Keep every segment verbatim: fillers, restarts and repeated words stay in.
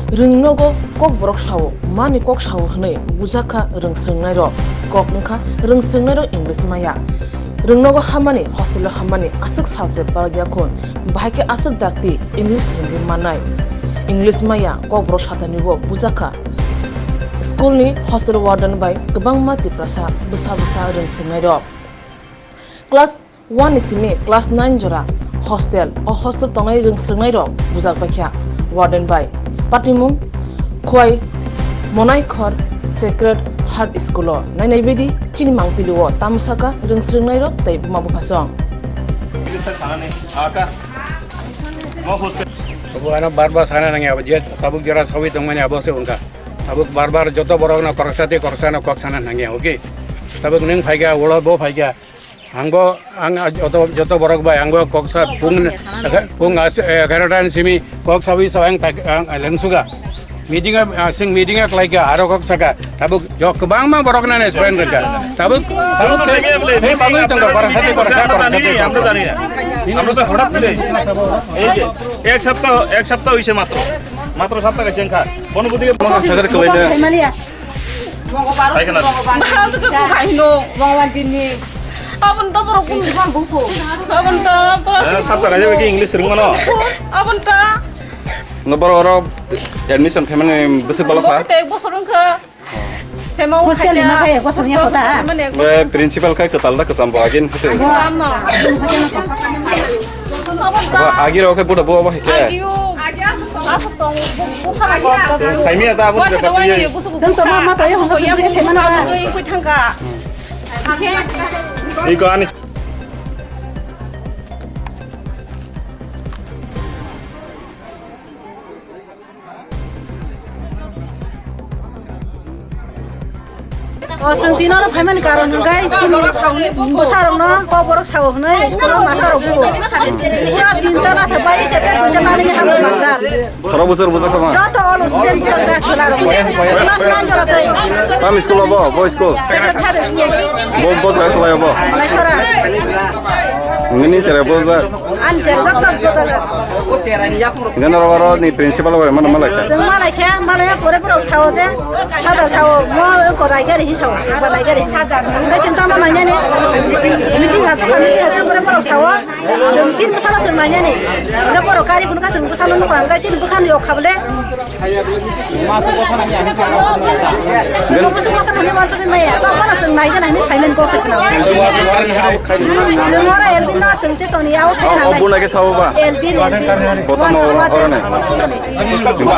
Rwngnogo kokborok sao, mani kok sao hwnwi bujakha rwng swrwngnairok. Kok wngkha rwng swrwngnairok English maya. Rwngnogo hammani, hostel-o hammani aswk salse palak ya khun, bahai khe aswk dakti English rwngwi mannai. English maya kokborok satanibo bujakha. School-ni hostel warden bai kwbangma Tiprasa bwsa bwsa rwng swrwngnairok. Class one ni simi class nine jora hostel, o hostel tongnai rwng swrwngnairok bujak baikha warden bai. Patimung Khwai Monaikhor Sacred Heart School-o nainai bidi chini mangpili-o tamsaka rwng swrwngnairok tei buma buphasong. Abo ano bar bar sana nangya, abo je tabuk jora sawi tongmani abo se wngkha. Tabuk bar bar joto borok no koroksa tei koroksa no kok sana nangya, okay? Tabuk nwng phaikha, ulo bo phaikha. Ang bo, ang joto, joto borok bai, ang bo kok sa pung, pung as-, egarota ni simi kok sawi sa ang tak, ang lengsuga. Meeting a, ah, sing meeting a klaika, aro kok saka. Tabuk jok kwbangma borok nani spend rwkha. Tabuk, tabuk tei, tei bagwi tongo, koroksa tei koroksa, koroksa tei koroksa. আমরা তো হঠাৎ করে এই যে এক সপ্তাহ, এক সপ্তাহ হইছে মাত্র, মাত্র সাত টাকা চেন খা। বনবুদ্ধি সাগর কইলে। Mongolbar. Sai kana. Bahal tu ke bukai no, Mongolbar dini. Abon to borok kun bukan buku. Abon to borok. Eh, sab tak aja bagi English ring mana? Abon to. Nobor oro admission khaimani bwswk bala pha? Bosor te bosor wngkha. Hostel ni ma kaya bosor ni kota. Be principal kai kwtal da kwcham bo agin. Kwcham no. Agi ro khe buda bo bo hike. Agi o. Saimia ta abo. Sento ma ma to ye hongka bini saimana. Iko ani. O, chwng tino no phaimani karon hwnkhe chini bwsarokno kokborok sao hwnwi school-o master rok buo. Pura tinta na khe bai se te duita tani ni hamni master. Khoro bwswk bwswk tongma? Joto all student bwswk jak chwla rok. Class nine jora tei. Tam school obo, bo school? Secretary school. Bo, bo jak chwla obo? Naisora. Ngini chere bo jak? An chere joto joto jak. Gana ro ro ni principal bai mana malai kha. Chwng malai kha, malai pore pore sao je. Father sao, mo ko rai gari hi sao, ba rai gari. Ngai chwng tamo nai ne. Meeting ha chukha, meeting ha chukha pore pore sao. Chwng chin bwsano chwng nainani. Hwnkhe borok kari phunukha chwng bwsano nukha, hwnkhe chini bwkhani yok khabole. Chwng bwswk kotha nani wansugwi maya. Tamo chwng naigana hinwi phaimani kok se khna. Chwng oro L P no chwng te toni out khaina. O buna ke sabo ba? L P ni, L P. Bottom o oro ne.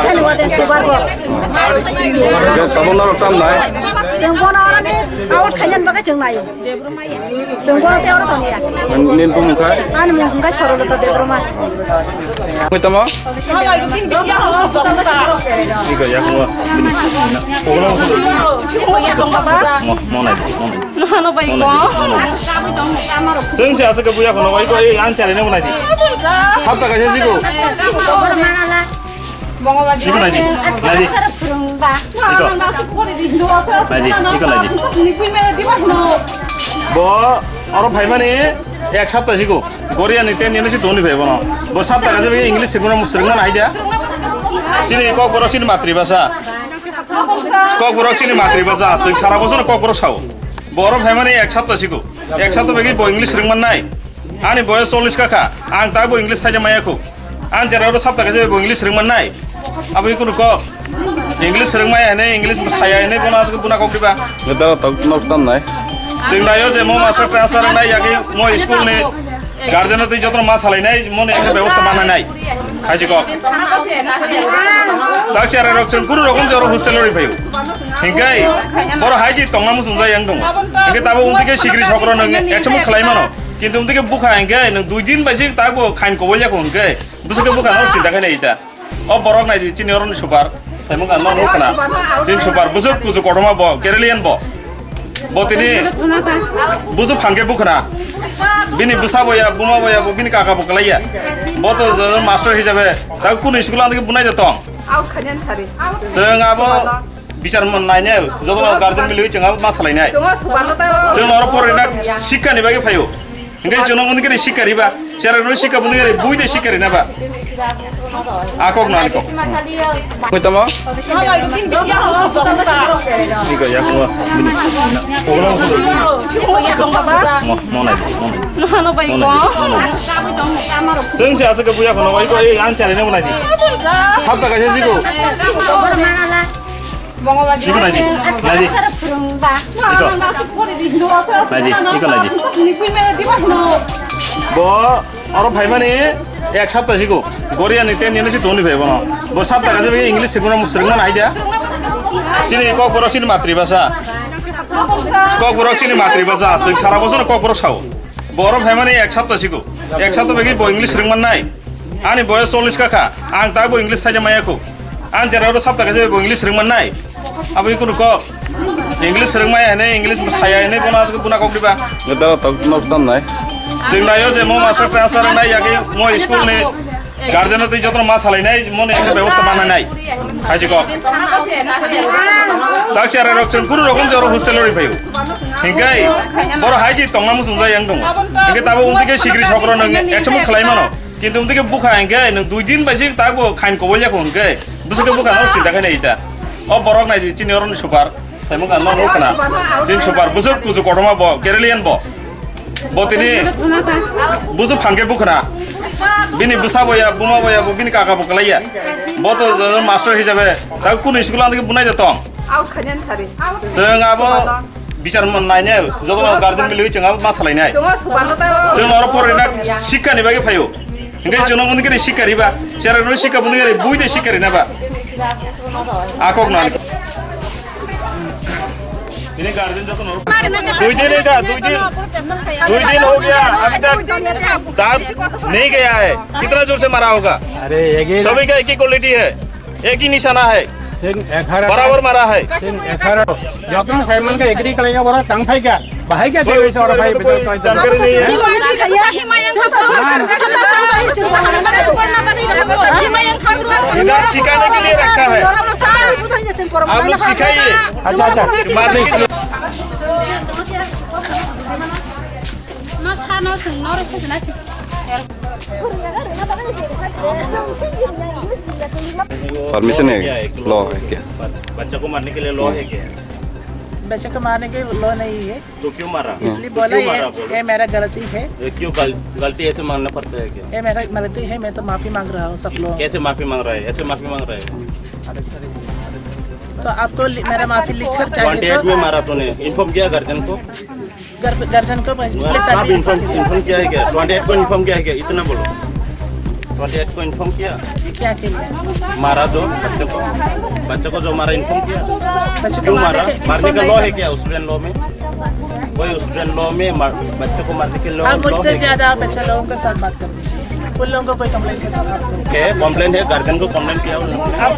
Sani warden subar bo. Tamo norok tam nai? Chwng bono oro ni out khainani bagwi chwng naio. Chwng bono tei oro tongya. Nini bumung kha? Ani mung kha Sorolata Debbarma. Mui tamo? Iko ya mo. Mo, mo nai, mo nai. Mo nai, mo nai. Chwng se aswk buya kono, iko ei an chale ne mo nai di. Hapta kaisa sigo. Siko naidi, naidi. Iko. Naidi, iko naidi. Bo oro phaimani ek sapta siko. Goriani ten nini si toni phai bono. Bo sapta kaisa bagi English sirmana, sirmana haida. Chini kokborok chini matribhasha. Kokborok chini matribhasha. Chwng sara bosor kokborok sao. Bo oro phaimani ek sapta siko. Ek sapta bagi bo English rwngmannai. Ani boyos chollish ka kha. Ang ta bo English thaija maya khu. Ang jera oro sapta kaisa bo English rwngmannai. Abo ikunu kok. English rwngmaya hene, English saya hene, bono asuk buna kok diba. Dara tok nok tam nai. Chwng naio je mo master transfer nai yagi mo school ni guardian tei joto ma salai nai, mo ni ekta bebosta mana nai. Hai je kok. Tak chara rok chwng kunu rokom je oro hostel ori phaio. Hingkai, boro hai je tongma muchung jai yang dong. Hingke tabo ungtike sigri sokro nang ekchamo khlai mano. Kintu ungtike bukha hingke nang dui din bai je tabo khain kobol ya ko hingke. Bwswk khe bwkha no chinta khaina ita. O borok nai di chini oroni super. Saimung ang no khna. Chini super bwswk kuchuk kotorma bo, Keralian bo. Bo tini bwswk phan khe bwkhna. Bini bwsa bo ya, buma bo ya, bo bini kaka bo kwlai ya. Bo to je master hisabe ta kunu school ang bunai de tong. Out khanya sari. Chwng abo bichar man naine, joto guardian mili chwng abo ma salai nai. Chwng oro porina sikha ni bagwi phaio. Hingke chwngno muni khe sikha riba, chera no sikha muni khe bui de sikha rina ba. Akok na akok. Koi tamo? Iko ya ko. Mo mo nai. Mo nai. Mo nai. Mo nai. Seng si asa ke buya kono iko ei an chale ne mo nai di. Sabta kaisa siko. Iko nai di. Nai di. Iko. Nai di. Iko nai di. Bo oro phaimani ek sapta siko. Goriani ten ni si toni phai bono. Bo sapta kaisa English siko na musrik man aida. Sini kokborok sini matribhasha. Kokborok sini matribhasha. Sing sara bosono kokborok sao. Bo oro phaimani ek sapta siko. Ek sapta bagi bo English rwngman nai. Ani boyos chollish ka kha. Ang ta bo English thaija maya kho. Ang jera oro sapta kaisa bo English rwngman nai. Abo ikunu kok. English rwngmaya hene, English saya hene, bono asuk buna kok diba. Gada tok nok tam nai. Sing nayo je mo master transfer nai yagi mo school ni guardian tei jotono ma salai nai, mo ni ekta bebosta ma nai nai. Hai je kok. Tak chara rok chwng kunu rokom joro hostel ori phayo. Hingkai boro hai ji tongma musung jai yang dong. Hingke tabo ungtike sigri sokro nang ekchamo khlai mano. Kintu ungtike bukha hingke nang dui din bai si tak bo khain kobol ya ko hingke. Busu ke bukha no chinta khaina ita. O borok nai chini oroni super. Saimung kan no khana. Chin super. Busu kuju kotorma bo. Keralian bo. Bo tini busu phangke bukhana. Bini busa bo ya, buma bo ya, bo bini kaka bo kalai ya. Bo to master hisabe. Tak kunu school andike bunai de tong. Out khanen sari. Chwng abo bichar man naine, joto guardian milwi chwng abo ma salainai. Chwng oro porina sikha ni bagwi phaio. Hingke chwng nokni gini sikha riba, chera rwi sikha buni gini bui de sikha rina ba. Akok na. Bini guardian joto noro. Dui din eta, dui din. Dui din ho gaya, abhi tak daant nahi gaya hai. Kitna jor se mara hoga? अरे, एक ही Sabhi ka ek hi quality hai. एक ही निशाना है। Sen egharo। बराबर मारा है। Sen egharo। Jokhon Simon ka agri kalai ka bora tang phai ka? Bahai ka कोई dewi se ora उसमें bhai तो कोई जानकारी नहीं है। Himayang Thakur। Himayang Thakur। इधर सिखाने के लिए रखा है। आप लोग सिखाइए। अच्छा, अच्छा। मारने के लिए। No sano chwng norok khajana se. Permission है, लॉ है क्या? बच्चा को मारने के लिए लॉ है क्या? बच्चे को मारने के लॉ नहीं है। तो क्यों मारा? इसलिए बोला क्यों ये, मारा बोलो? ये मेरा गलती है। ये क्यों गल-, गलती ऐसे मानना पड़ता है क्या? ये मेरा गलती है, मैं तो माफी मांग रहा हूँ सब लोग। कैसे माफी मांग रहा है? ऐसे माफी मांग रहा है? तो आपको लि-, मेरा माफी लिख कर चाहिए ट्वेंटी एट तो। में मारा तूने, इन्फॉर्म किया गार्जियन को? गार्जियन को पिछले साल आप भी इन्फॉर्म, इन्फॉर्म किया है क्या? ट्वेंटी एट को इन्फॉर्म किया है क्या? इतना बोलो। ट्वेंटी एट को इन्फॉर्म किया? क्या के लिए? मारा दो बच्चों को, बच्चों को जो मारा इन्फॉर्म किया? बच्चों को क्यों मारने मारा? के मारने का इन्फॉर्म लॉ नहीं है क्या स्टूडेंट लॉ में? कोई स्टूडेंट लॉ में मार-, बच्चों को मारने के लॉ, आप लॉ मुझसे है क्या? ज्यादा बच्चे लोगों के साथ बात कर दीजिए। उन लोगों को कोई कंप्लेंट करना है आप लोग। है, कंप्लेंट है, गार्जियन को कंप्लेंट किया उन्होंने। आप,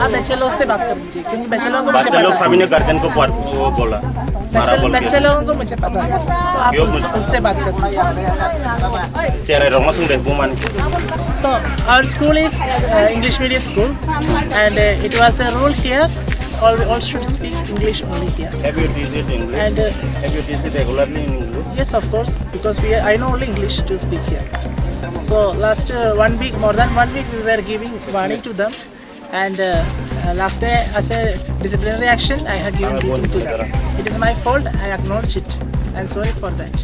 आप बच्चे लोगों से बात कर दीजिए। क्योंकि बच्चे लोगों को मुझे बच्चे लोग पता है। सभी ने गार्जियन को पर-, वो बोला, मारा बच्चे, बोल के। बच्चे लोगों को मुझे पता है, तो आप क्यों उस-, बोला? उससे बात कर लीजिए। चेहरे रोमा सुन रहे, वो मान के। So, our school is, uh, English medium school, and, uh, it was a rule here, all, all should speak English only here. Have you teach it English? And, uh, have you teach it regularly in English? Yes, of course, because we, I know only English to speak here. So, last, uh, one week, more than one week, we were giving warning to them. And, uh, uh, last day, as a disciplinary action, I have given beating to them. It is my fault, I acknowledge it. I am sorry for that.